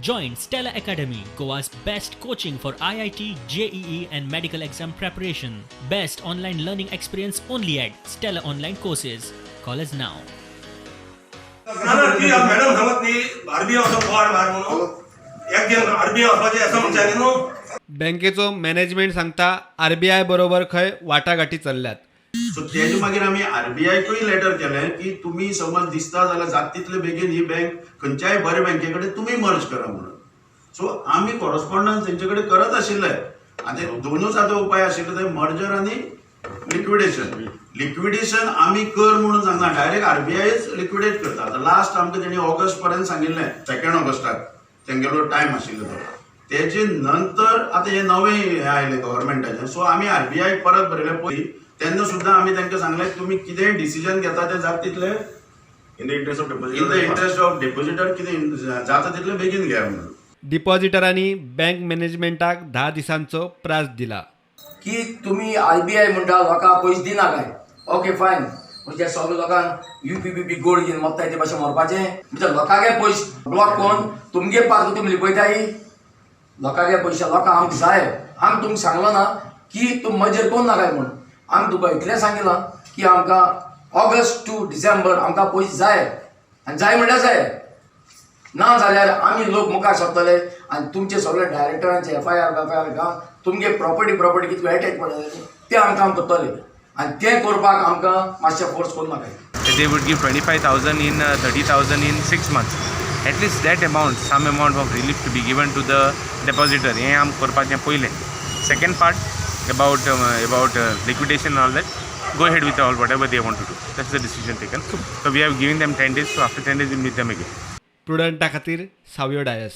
Join Stella Academy, Goa's best coaching for IIT, JEE, and medical exam preparation. Best online learning experience only at Stella Online Courses. Call us now. ना ना, ती madam सांगत न्ही, RBI वचो बोवाळ मार म्हणून. एक दीस आरबीआय वचपाचें आसा म्हणच्यांनी न्हू. बँकेचो मॅनेजमेंट सांगता, आरबीआय बरोबर खंय वाटाघाटी चल्ल्यात. सो तेजे मागीर आमी आरबीआयकूय लेटर केलें की तुमी समज दिसता जाल्यार जाता तितले बेगीन ही बँक खंयच्याय बऱ्या बँके कडेन तुमी मर्ज करा म्हणून. सो आमी कॉरस्पॉन्डन्स तेंचे कडेन करत आशिल्ले. आनी दोनूच आतां उपाय आशिल्ले, ते मर्जर आनी लिक्विडेशन. लिक्विडेशन आमी कर म्हणून सांगना, डायरेक्ट आरबीआयच लिक्विडेट करता. आतां लास्ट आमकां तेणी ऑगस्ट पर्यंत सांगिल्लें, सेकंड ऑगस्टाक तेंगेलो टायम आशिल्लो तो. तेजे नंतर आतां हें नवें हें आयलें गव्हर्मेंटाचें. सो आमी आरबीआय परत बरयलें पळय, तेन्ना सुद्दां आमी तांकां सांगलें, तुमी कितेंय डिसिजन घेता तें जाता तितलें in the interest of deposit, in the interest of depositor कितें जाता तितलें बेगीन घेया म्हणून. डिपॉझिटरांनी बँक मॅनेजमेंटाक 10 दिसांचो प्रास दिला. की तुमी आरबीआय म्हणटा लोकांक पयशे दिना काय? Okay, fine. म्हणजे सगळे लोकांक युपी बिपी गोड घेवन मोत्ताय ते भाशेन मरपाचें? म्हणजे लोकांगे पयशे ब्लॉक करून तुमगे पात्र तुमी लिपयताय लोकांगे पयशे. लोकांक आमकां जाय. आमी तुमकां सांगलो ना की तूं मजेर करूं नाकाय म्हूण. आमी तुका इतलें सांगिलां की आमकां ऑगस्ट टू डिसेंबर आमकां पयशे जाय आनी जाय म्हणल्यार जाय. ना जाल्यार आमी लोक मुखार सरतले आनी तुमचे सगळे डायरेक्टरांचे एफआयआर एफआयआर घालून तुमगे प्रॉपर्टी प्रॉपर्टी कितले एटॅच पडटले ते आमकां आमी करतले आनी तें करपाक आमकां मातशें फोर्स करूं नाकाय. They would give 25,000 in 30,000 in 6 months. At least that amount, some amount of relief to be given to the depositor. हें आम करपाचें पयलें. Second part about liquidation, all that, go ahead with all whatever they want to do. That's the decision taken. So we have given them 10 days. So after 10 days we meet them again. प्रुडंटा खातीर सावयो डायस.